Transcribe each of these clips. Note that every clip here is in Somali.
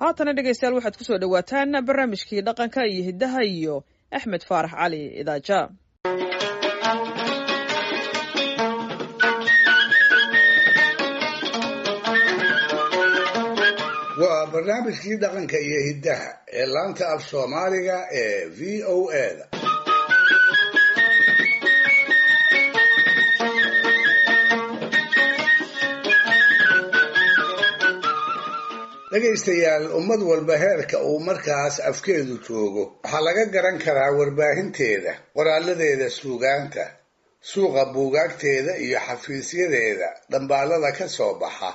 Haatana dhegeystayaal, waxaad kusoo dhowaataan barnaamijkii dhaqanka iyo hiddaha iyo Axmed Faarax Cali Idaaja. Waa barnaamijkii dhaqanka iyo hiddaha ee laanta af Soomaaliga ee VOA da. Dhegaystayaal, ummad walba heerka uu markaas afkeedu joogo waxaa laga garan karaa warbaahinteeda, qoraaladeeda suugaanta, suuqa buugaagteeda iyo xafiisyadeeda dhambaalada ka soo baxa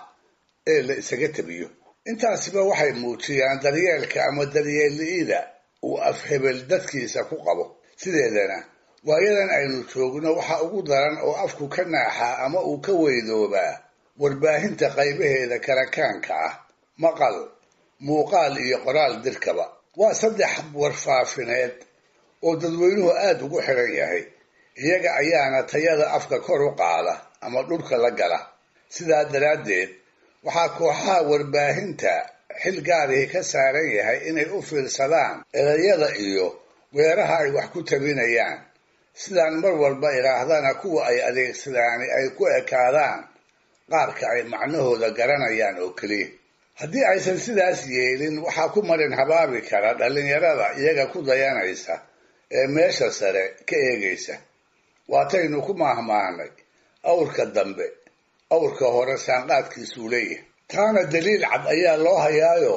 ee la isaga tabiyo. Intaasiba waxay muujiyaan daryeelka ama daryeelli'ida uu afhebel dadkiisa ku qabo. Sideedana waayadan aynu joogno waxa ugu daran oo afku ka naaxaa ama uu ka weydoobaa warbaahinta qaybaheeda karakaanka ah, maqal, muuqaal iyo qoraal dirkaba. Waa saddex warfaafineed oo dadweynuhu aada ugu xiran yahay, iyaga ayaana tayada afka kor u qaada ama dhulka la gala. Sidaa daraaddeed waxaa kooxaha warbaahinta xil gaarihi ka saaran yahay inay u fiirsadaan erayada iyo weeraha ay wax ku tabinayaan, sidaan mar walba idhaahdana kuwa ay adeegsadaani ay ku ekaadaan qaarka ay macnahooda garanayaan oo keliya. Haddii aysan sidaas yeelin, waxaa ku marin habaabi kara dhallinyarada iyaga ku dayanaysa ee meesha sare ka eegaysa. Waataynu ku maahmaahnay, awrka dambe awrka hore saanqaadkiisuu leeyahay. Taana daliil cad ayaa loo hayaayo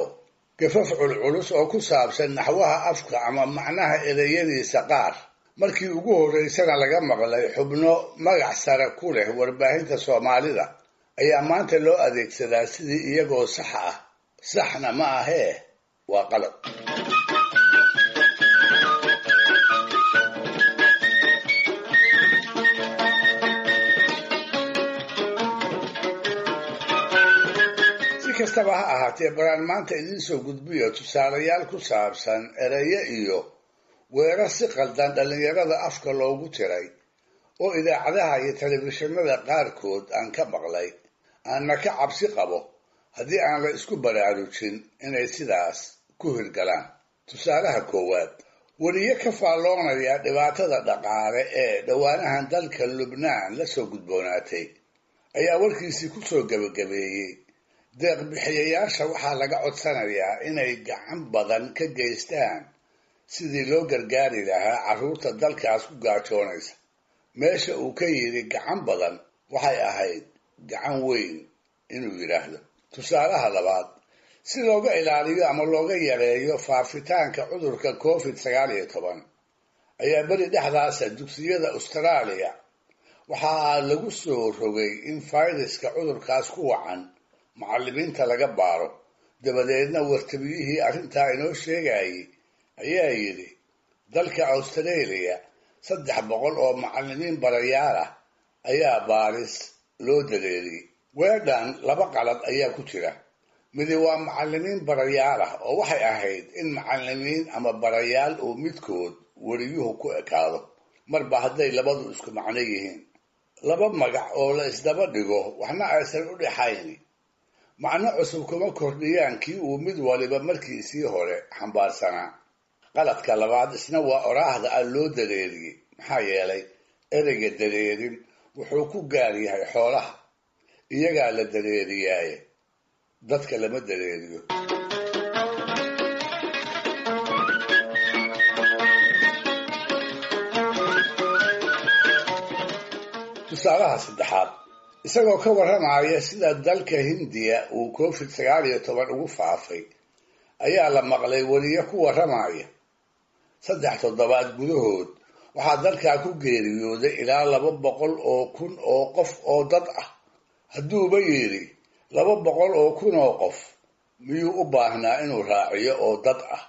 gafaf culculus oo ku saabsan naxwaha afka ama macnaha ereyadiisa qaar markii ugu horraysana laga maqlay xubno magac sare ku leh warbaahinta Soomaalida ayaa maanta loo adeegsadaa sidii iyagoo sax ah. Saxna ma ahee, waa qalab. Si kastaba ha ahaatee, baraan maanta idiin soo gudbiyo tusaalayaal ku saabsan erayo iyo weerar si qaldan dhallinyarada afka loogu tiray oo idaacadaha iyo telefishinada qaarkood aan ka maqlay, aanna ka cabsi qabo haddii aan la isku baraarujin inay sidaas ku hirgalaan. Tusaalaha koowaad, weriye ka faalloonaya dhibaatada dhaqaale ee dhowaanahan dalka Lubnaan la soo gudboonaatay ayaa warkiisii ku soo gebagabeeyey, deeq bixiyayaasha waxaa laga codsanayaa inay gacan badan ka geystaan sidii loo gargaari lahaa carruurta dalkaas ku gaajoonaysa. Meesha uu ka yidhi gacan badan waxay ahayd gacan weyn inuu yidhaahdo. Tusaalaha labaad, si looga ilaaliyo ama looga yareeyo faafitaanka cudurka COVID-19 ayaa beri dhexdaasa dugsiyada Austraaliya waxaa lagu soo rogay in fayraska cudurkaas ku wacan macallimiinta laga baaro. Dabadeedna wartabiyihii arrintaa inoo sheegayay ayaa yidhi, dalka Australia 300 oo macallimiin barayaal ah ayaa baaris loo dareeriyey. Weedhan laba qalad ayaa ku jira. Midi waa macallimiin barayaal ah oo waxay ahayd in macallimiin ama barayaal uu midkood weriyuhu ku ekaado, marba hadday labadu isku macno yihiin. Laba magac oo la isdaba dhigo waxna aysan u dhexayn, macno cusub kuma kordhiyaan kii uu mid waliba markiisii hore xambaarsanaa. Qaladka labaad isna waa oraahda ah loo dareeriyey, maxaa yeelay ereyga dareerin wuxuu ku gaar yahay xoolaha, iyagaa la dareeriyaaye dadka lama dareeriyo. Tusaalaha saddexaad, isagoo ka warramaya sida dalka Hindiya uu COVID-19 ugu faafay ayaa la maqlay weriye ku warramaya, 3 toddobaad gudahood waxaa dalkaa ku geeriyooday ilaa 200,000 oo qof oo dad ah. Hadduuba yidhi 200,000 oo qof, miyuu u baahnaa inuu raaciyo oo dad ah?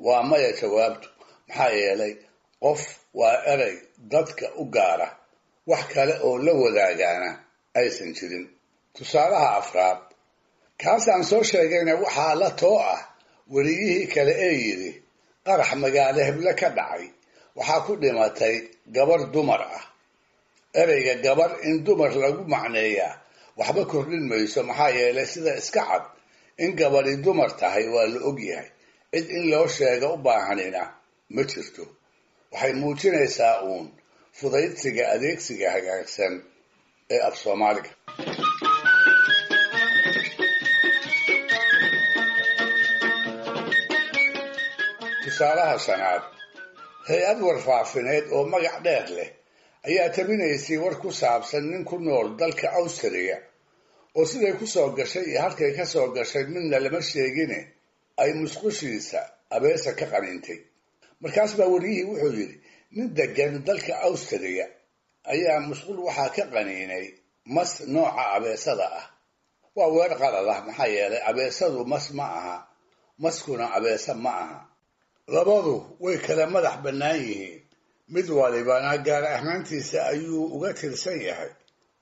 Waa maya jawaabtu, maxaa yeelay qof waa erey dadka u gaara, wax kale oo la wadaagaana aysan jirin. Tusaalaha afraad, kaasaan soo sheegayna waxaa la too ah weriyihii kale ee yidhi, qarax magaalo heble ka dhacay waxaa ku dhimatay gabar dumar ah. Ereyga gabar in dumar lagu macneeyaa waxba kordhin mayso, maxaa yeelay sida iska cad In gabadhi dumar tahay waa la og yahay, cid in loo sheega u baahanina ma jirto. Waxay muujinaysaa uun fudaydsiga adeegsiga hagaagsan ee af Soomaaliga. Tusaalaha shanaad, hay-ad warfaafineed oo magac dheer leh ayaa tabinaysay war ku saabsan nin ku nool dalka Awstriya oo siday ku soo gashay iyo halkay ka soo gashay midna lama sheegine ay musqushiisa abeesa ka qaniintay. Markaas baa wariyihii wuxuu yidhi, nin degan dalka Awstriya ayaa musqul waxaa ka qaniinay mas nooca abeesada ah. Waa weer qalad ah, maxaa yeelay abeesadu mas ma aha, maskuna abeesa ma aha. Labadu way kala madax bannaan yihiin, mid walibana gaar ahaantiisa ayuu uga tirsan yahay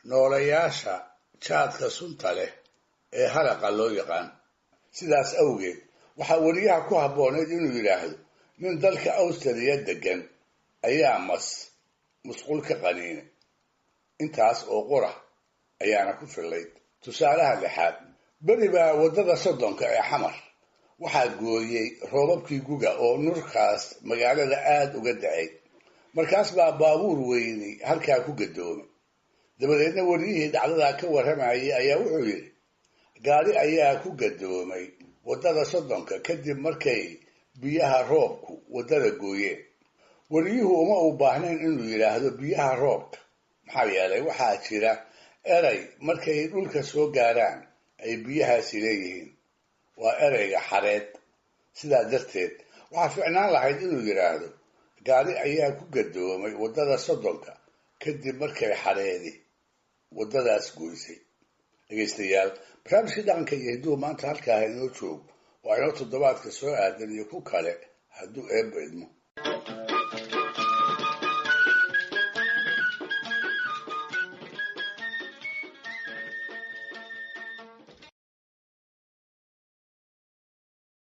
noolayaasha jaadka sunta leh ee halaqa loo yaqaan. Sidaas awgeed waxaa weriyaha ku habbooneyd inuu yidhaahdo, nin dalka Awstriya degan ayaa mas musqul ka qaniinay. Intaas oo qura ayaana ku fillayd. Tusaalaha lixaad, beri baa waddada 30-ka ee Xamar waxaa gooyey roobabkii guga oo nurkaas magaalada aada uga da'ay. Markaas baa baabuur weyni halkaa ku gadoomay. Dabadeedna wariyihii dhacdadaa ka warramayay ayaa wuxuu yidhi, gaari ayaa ku gadoomay waddada 30-ka kadib markay biyaha roobku waddada gooyeen. Wariyuhu uma u baahnayn inuu yidhaahdo biyaha roobka, maxaa yeelay waxaa jira erey markay dhulka soo gaaraan ay biyahaasi leeyihiin, waa ereyga xareed. Sidaa darteed waxaa fiicnaan lahayd inuu yidhaahdo, gaari ayaa ku gadoomay waddada 30-ka kadib markay xareedi waddadaas goysay. Dhegeystayaal, barnaamijkii dhaqanka iyo hidduhu maanta halkaaha inoo joogo. Waa inoo toddobaadka soo aadan iyo ku kale hadduu Eebba idmo.